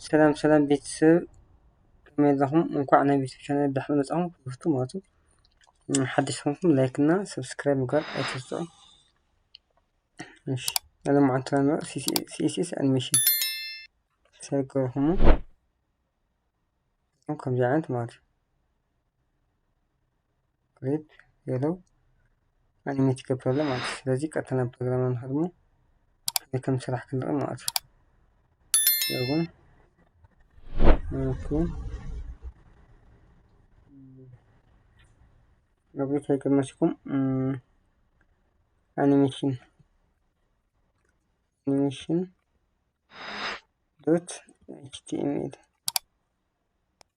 ሰላም ሰላም ቤተሰብ፣ ከመይ ኣለኹም? እንኳዕ ናብ ዩቱብ ቻናል ብድሓን መጻኹም። ክፍቱ ማለት እዩ። ሓድሽ ዝኾንኩም ላይክ እና ሰብስክራይብ ምግባር ኣይትርስዑ። እሺ፣ ሎማዓንቲ ንሪኦ ሲ ኤስ ኤስ ኣኒሜሽን ሰገርኹም። ከምዚ ዓይነት ማለት እዩ። ሬድ የለው ኣኒሜት ይገብረሉ ማለት እዩ። ስለዚ ቀጥታ ናብ ፕሮግራም ንኸድሞ ከመይ ከም ዝስራሕ ክንርኢ ማለት እዩ። የውን ኦኬ ኣብዚ እንታይ ገመሽኩም ኣኒሜሽን ኣኒሜሽን dot H T M L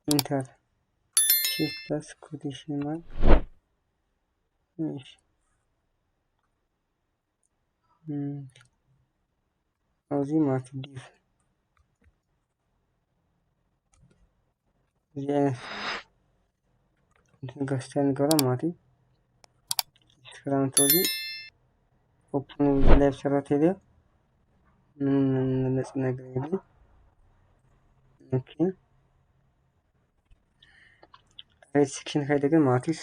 enter shift plus quotation mark እሺ ኣብዚ ማለት div እዚ ዓይነት ገስተ ንገሮ ማለት እዩ። ስክራንቶ እዚ ኦፕን ላይቭ ሰራተልዮ ምንም መመለፂ ነገር የለን። ኦኬ ሬድ ሴክሽን ከይደ ግን ማለት እዩ።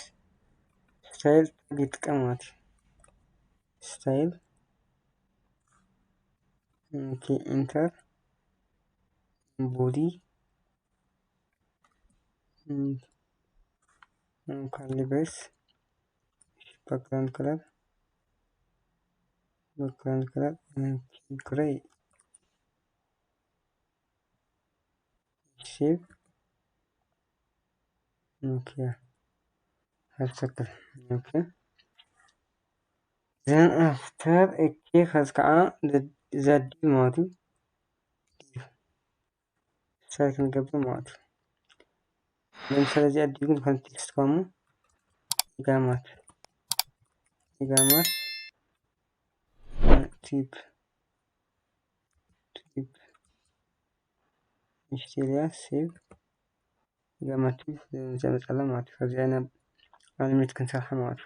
ስታይል ታግ ይጥቀም ማለት እዩ። ስታይል ኦኬ ኢንተር ቦዲ ካልሊ ቤስ ባክግራውንድ ከለር ባክግራውንድ ከለር ግሬይ ሴቭ ኦኬ ሀብተክል ኦኬ ዘን ኣፍተር ኦኬ ከዚ ከዓ ዘዲ ማለት እዩ። ስታይል ክንገብር ማለት እዩ። ለምሳሌ እዚኣ ዲግን ኮንቴክስት ኮሙ ኢጋማት ኢጋማት ቲፕ ቲፕ ሚስቴሪያ ሴቭ ኢጋማት ቲፕ ዘመጻላ ማለት እዩ። ከዚኣ ናብ ኣኒሜት ክንሰርሓ ማለት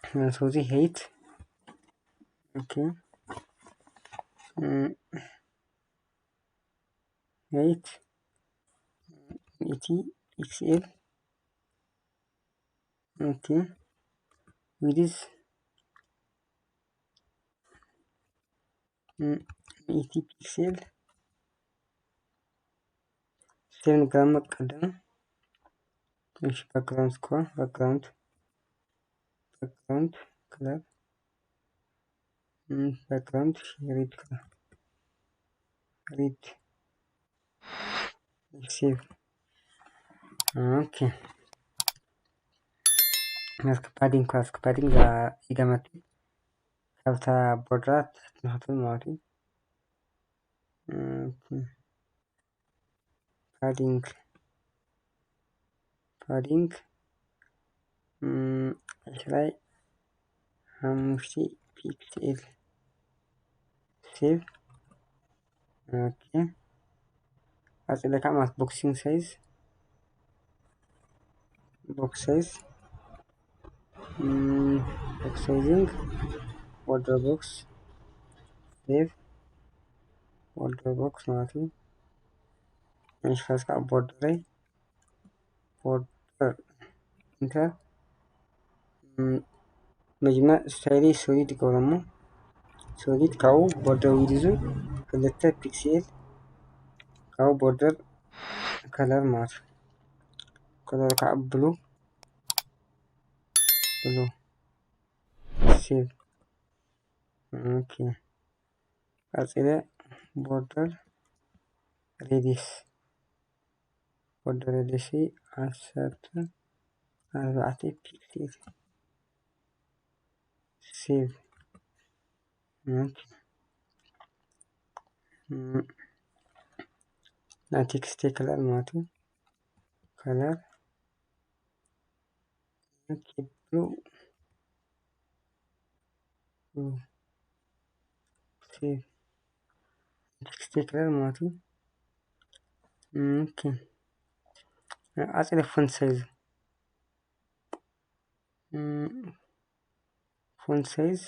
እዩ። ስለዚ ሄይት ኦኬ ሄይት ሚእቲ ፒክሴል ኦኬ ዊድዝ ሚእቲ ፒክሴል ሴቭ ንግበር ቀደም ትንሽ ባክግራውንድ ስኮር ባክግራውንድ ባክግራውንድ ከለር ባክግራውንድ ሬድ ከለር ሬድ ሴቭ ኦኬ እስኪ ፓዲንግ ኳ እስኪ ፓዲንግ ዛ ይገመት ካብታ ቦርደራት ትንክትል ማለት እዩ። ፓዲንግ ፓዲንግ ዕስራይ ሓሙሽተ ፒክሴል ሴቭ ኦኬ ኣጽለካ ማለት ቦክሲንግ ሳይዝ ቦክስ ሳይዝ ቦክስ ሳይዚንግ ቦርደር ቦክስ ሴቭ ቦርደር ቦክስ ማለት እዩ። ንሽፋስ ከዓ ቦርደረይ ቦርደር ኢንተር መጀመር ስታይሊ ሶሊድ ይገብሮ እሞ ሶሊድ ካብኡ ቦርደር ዊድዙ ክልተ ፒክሴል ካብኡ ቦርደር ከለር ማለት እዩ። ከለር ከዓ ብሉ ብሉ ሴቭ ኦኬ ቀፂለ ቦርደር ሬዲስ ቦርደር ሬዲስ ዓሰርተ ኣርባዕተ ፒክሴል ሴቭ ኦኬ ናይ ቴክስት ከለር ማለት እዩ። ከለር ኦኬ ብሉ ሴቭ ቴክስት ከለር ማለት እዩ። ኦኬ ቀፂለ ፎንት ሳይዝ ፎንት ሳይዝ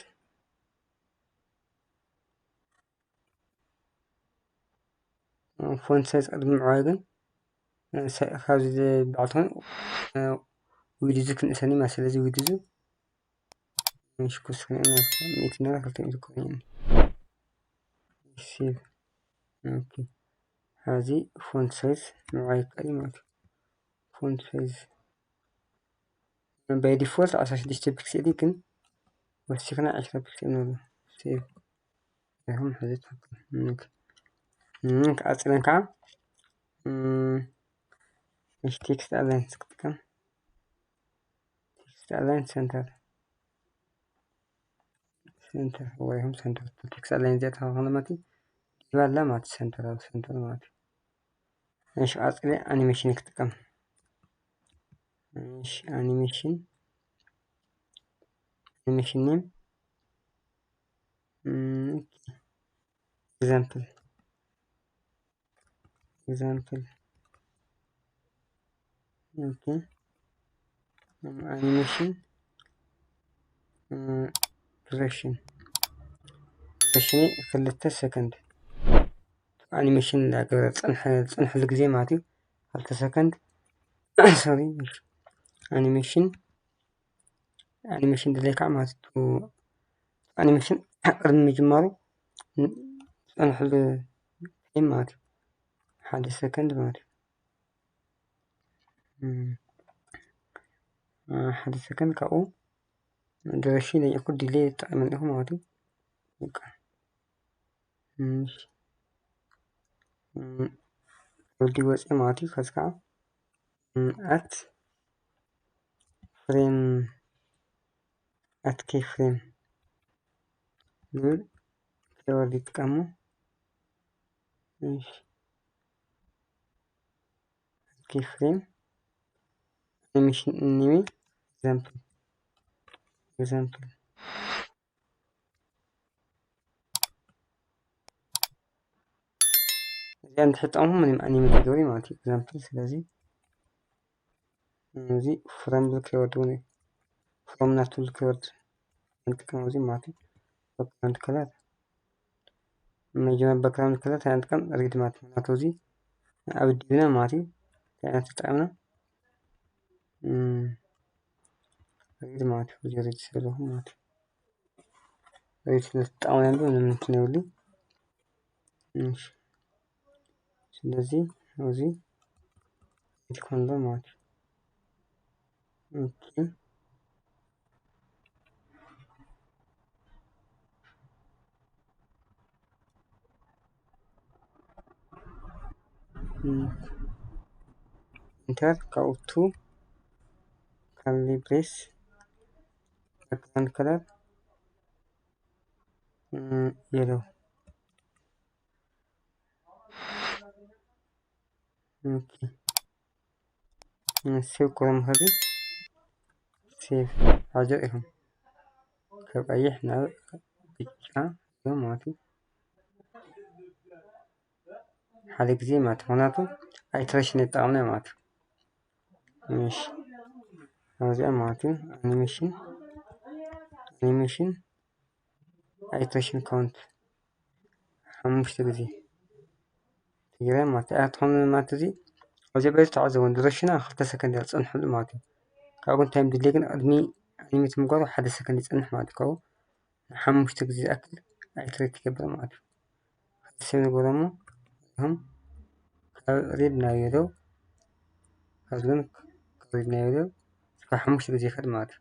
ፎንት ሳይዝ ቅድሚ ምዕባይ ግን ካብዚ ዝበዓል ትኾን ዊድዙ ክንእሰኒ ማለት። ስለዚ ዊድዙ ሽኩስ ሚእቲ እና ክልተ ሚእቲ ኮይኑ ሴቭ። ኦኬ፣ ሐዚ ፎንት ሳይዝ ምዕባይ ይከኣል ማለት እዩ። ፎንት ሳይዝ ባይ ዲፎልት ዓሰርተ ሽዱሽተ ፒክሴል እዩ፣ ግን ወሲኽና ዕስራ ፒክሴል ንብሎ። ሴቭ። ይኹን ሕዚ ትኽክል። ቀጽለን ከዓ ቴክስት ኣላይንስ ክጥቀም። ቴክስት ኣላይንስ ሰንተር ሰንተር ወይ ሆም ሰንተር ቴክስት ኣላይንስ እዚኣ ተኸኸለ ማለት እዩ። ይባላ ማለት ሰንተር ኣብ ሰንተር ማለት እዩ። እሺ፣ ቀጽለ ኣኒሜሽን ክጥቀም። እሺ፣ ኣኒሜሽን ኣኒሜሽን ኔም ኤግዛምፕል ኤግዛምፕል ኦኬ። ኣኒሜሽን ዱሬሽን ዱሬሽን ክልተ ሰከንድ። ኣኒሜሽን እንዳገበረ ዝጸንሐ ዝጸንሐሉ ግዜ ማለት እዩ። ክልተ ሰከንድ። ሶሪ፣ ኣኒሜሽን ኣኒሜሽን ድሌካ ማለት እዩ። ኣኒሜሽን ቅድሚ ምጅማሩ ዝጸንሐሉ ታይም ማለት እዩ። ሓደ ሰከንድ ማለት እዩ። ሓደ ሰከንድ ካብኡ ዱሬሽን ለይኩ ዲሌይ ትጠቀመን ኢኹ ማለት እዩ። በቃ ወዲ ወፂ ማለት እዩ። ከዚ ከዓ ኣት ፍሬም ኣት ኬይ ፍሬም ዝብል ኪወርድ ይጥቀሙ። ኬይ ፍሬም ኣኒሜሽን ኔም ኤግዛምፕል ኤግዛምፕል እዚኣ እንድሕር ጠቕሙ ምንም ኣኒሜት ይገብር ማለት እዩ። ኤግዛምፕል ስለዚ እዚ ፍሮም ዝብል ኪወርድ እውን ፍሮም ናቱ ዝብል ኪወርድ ንጥቀም እዚ ማለት እዩ። ባክግራውንድ ከለር መጀመር ባክግራውንድ ከለር እንታይ ንጥቀም? ሬድ ማለት ምክንያቱ እዚ ኣብ ዲብና ማለት እዩ። እንታይ ዓይነት ተጠቀምና ሬድ ማለት እዩ። እዚ ሬድ ስለለኹ ማለት እዩ። ሬድ ስለተጠቀምና ያለው ምንም እንትን ይውልኝ። እሺ ስለዚህ እዚ ሬድ ኮንዶ ማለት ኦኬ። ኢንተር ካብኡ ቱ ካርሊ ብሬስ ባክግራውንድ ከለር የለው። ኦኬ ሴቭ ክብሎም ከዚ ሴቭ ሓጀር ኢኹም ካብ ቀይሕ ናብ ብጫ እዮም ማለት እዩ። ሓደ ግዜ ማለት ምክንያቱ ኣይትሬሽን ይጠቀምና ማለት እዩ። እሺ ኣብዚኣ ማለት እዩ ኣኒሜሽን ኣኒሜሽን ኣይትሬሽን ካውንት ሓሙሽተ ግዜ ትግራይ ማለት እያ ትኾን ማለት እዚ ኣብዚ በዚ ተዓዘቡ ዱሬሽና ክልተ ሰከንድ እያ ዝፀንሐሉ ማለት እዩ። ካብኡ ግን ታይም ድሌ ግን ቅድሚ ኣኒሜት ምግባሩ ሓደ ሰከንድ ይፀንሕ ማለት እዩ። ካብኡ ንሓሙሽተ ግዜ ዝኣክል ኣይትሬት ይገብር ማለት እዩ። ሴቭ ንገብሮ እሞ እዚኦም ካብ ሬድ ናብ የለው ካብዚ ግን ካብ ሬድ ናብ የለው እስካብ ሓሙሽተ ግዜ ይኸድ ማለት እዩ።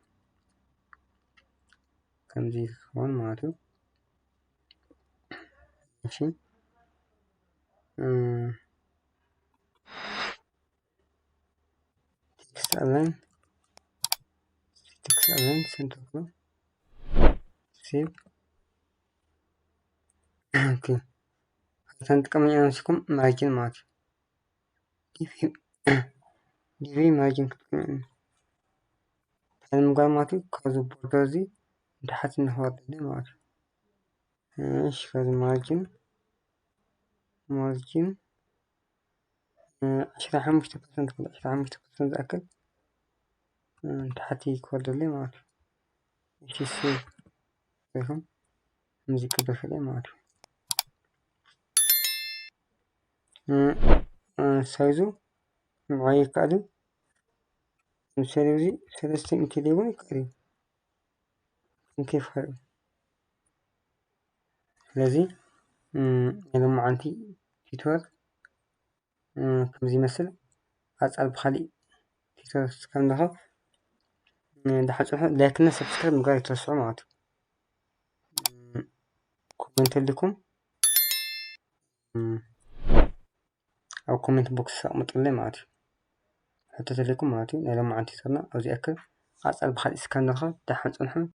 ከምዚ ክኸውን ማለት እዩ። እሺ ቴክስት ኣላይን ቴክስት ኣላይን ሰንተር ሴቭ ኦኬ። ካብተን ጥቀመኛ ኣምሲኩም ማርጅን ማለት እዩ። ዲቪ ማርጅን ክትጥቀሙ እንታይ ንምግባር ማለት እዩ። ካብዚ ቦርደር እዚ ንታሕቲ ንክወርደልና ማለት እዩ። እሺ ካብዚ ማርጅን ማርጅን ዕስራ ሓሙሽተ ፐርሰንት ክብል ዕስራ ሓሙሽተ ፐርሰንት ዝኣክል ንታሕቲ ክወርደለይ ማለት እዩ። እሺ ሴቭ ኢኹም ሙዚቃ ደፈለ ማለት እዩ። ሳይዙ ምዕባይ ይከኣል እዩ። ምሳሌ እዚ ሰለስተ ሚእቲ ሊጎን ይከኣል እዩ። ክንከይድ ይኸእል እዩ። ስለዚ ናይ ሎማዓንቲ ቲቶር ከምዚ ይመስል። ኣጻል ብኻሊእ ቲቶር እስካብ ንረኸብ ደሓን ጽንሑ። ላይክ እና ሰብስክራይብ ምግባር ይትረስዑ ማለት እዩ። ኮመንት ኣልኩም ኣብ ኮመንት ቦክስ ኣቕምጡለይ ማለት እዩ። ሕቶ ተልኩም ማለት እዩ። ናይ ሎማዓንቲ ቲቶርና ኣብዚ ኣክል። ኣጻል ብኻሊእ እስካብ ንረኸብ ደሓን ጽንሑ።